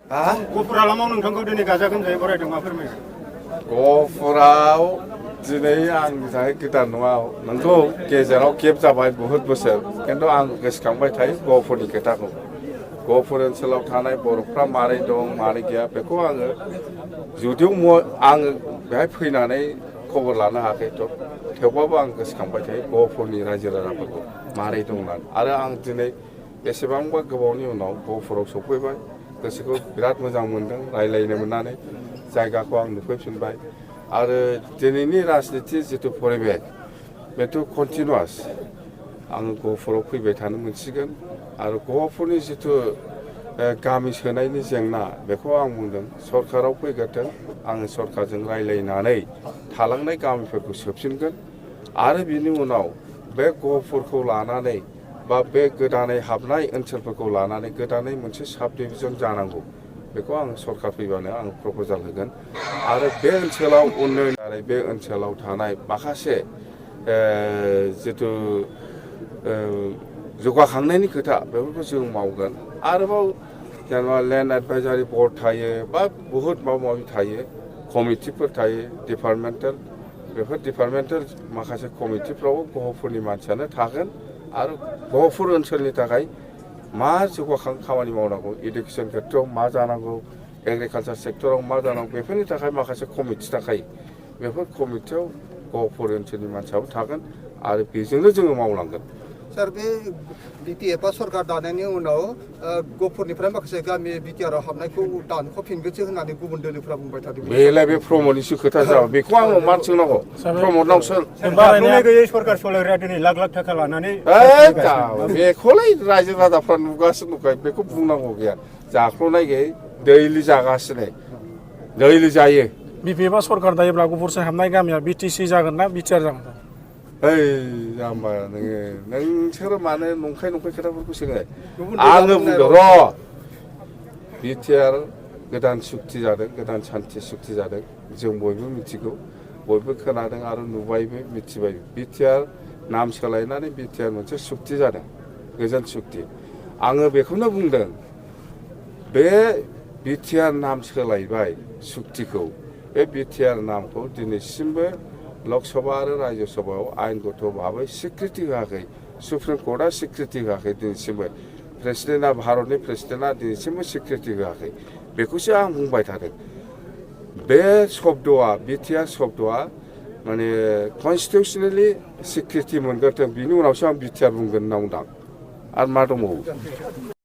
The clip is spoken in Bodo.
गफुराव नोंथांखौ दिनै गाजा गोमजायै बरायदों मा फोरमायगोन? गफुराव दिनै आंनि थाखाय गोदान नङा नोंगौ गेजेराव गेप जाबाय बहुद बोसोर खिन्थु आं गोसोखांबाय थायो गफुरनि खोथाखौ गफुर ओनसोलाव थानाय बर'फ्रा मारै दं मारै गैया बेखौ आङो जुदिও आङो बेहाय फैनानै खबर लानो हायाखैथ' थेवबाबो आं गोसोखांबाय थायो गफुरनि रायजो राजाफोरखौ मारै दं होननानै आरो आं दिनै बेसेबांबा गोबावनि उनाव गफुराव सफैबाय गोसोखौ बिराद मोजां मोनदों रायज्लायनो मोननानै जायगाखौ आं नुफैफिनबाय आरो दिनैनि राजनिति जिथु परिबेस बेथ' कन्टिनिउवास आङो गहपुराव फैबाय थानो मोनसिगोन आरो गहपुरनि जिथु गामि सोनायनि जेंना बेखौ आं बुंदों सरकाराव फैग्रोथों आङो सरकारजों रायज्लायनानै थालांनाय गामिफोरखौ सोफिनगोन आरो बिनि उनाव बे गहपुरखौ लानानै बा बे गोदानै हाबनाय ओनसोलफोरखौ लानानै गोदानै मोनसे साब डिभिजन जानांगौ बेखौ आं सरकार फैबानो आं प्रप'जाल होगोन आरो बे ओनसोलाव उन्नयन आरो बे ओनसोलाव थानाय माखासे जिथु जौगाखांनायनि खोथा बेफोरखौ जों मावगोन आरोबाव जेनेबा लेन्ड एडभाइजारि बर्ड थायो बा बहुद माबा माबि थायो कमिटिफोर थायो डिपार्टमेन्टेल बेफोर डिपार्टमेन्टेल माखासे कमिटिफ्रावबो गहपुरनि मानसियानो थागोन आरो गहपुर ओनसोलनि थाखाय मा जौगाखां खामानि मावनांगौ इडुकेसन खेथ्रआव मा जानांगौ एग्रिकालचार सेक्टराव मा जानांगौ बेफोरनि थाखाय माखासे कमिटि थाखायो बेफोर कमिटियाव गहपुर ओनसोलनि मानसियाबो थागोन आरो बेजोंनो जोङो मावलांगोन। सार बे बिटिएफआ सरकार दानायनि उनाव गहपुरनिफ्राय माखासे गामि बिटिआरआव हाबनायखौ दानख'फिनगोनसो होननानै गुबुन दोलोफोरा बुंबाय थादों। बेलाय बे प्रमदनिसो खोथा जाबाय बेखौ आङो मान सोंनांगौ प्रमदनाव सों गैयै सरकार सलायग्रा दिनै लाख लाख थाखा लानानै बेखौलाय रायजो राजाफ्रा नुगासिनो दंखायो बेखौ बुंनांगौ गैया जाख्ल'नाय गैयै दैलि जागासिनो दैलि जायो। बिपिएफआ सरकार दायोब्ला गहपुरसिम हाबनाय गामिया बिटिसि जागोन ना बिटिआर जागोन? ओइ जाम्बा नोंसोरो मानो नंखाय खोथाफोरखौ सोङो आङो बुंदों र' बिटिआर गोदान सुक्ति जादों गोदान सान्थि सुक्ति जादों जों बयबो मिथिगौ बयबो खोनादों आरो नुबायबो मिथिबायबो बिटिआर नाम सोलायनानै बिटिआर मोनसे सुक्ति जादों गोजोन सुक्ति आङो बेखौनो बुंदों बे बिटिआर नाम सोलायबाय सुक्तिखौ बे बिटिआर नामखौ दिनैसिमबो लकसभा आरो राज्य सभायाव आयेनगत भाबै स्वीकृति होआखै सुप्रिम कर्टआ स्वीकृति होआखै दिनैसिमबो प्रेसिडेन्टआ भारतनि प्रेसिडेन्टआ दिनैसिमबो स्वीकृति होआखै बेखौसो आं बुंबाय थादों बे शब्दआ बिटिआर शब्दआ माने कनस्टिटिउसनेलि स्वीकृति मोनग्रोथों बिनि उनावसो आं बिटिआर बुंगोन होनना बुंदों आरो मा दंबावो।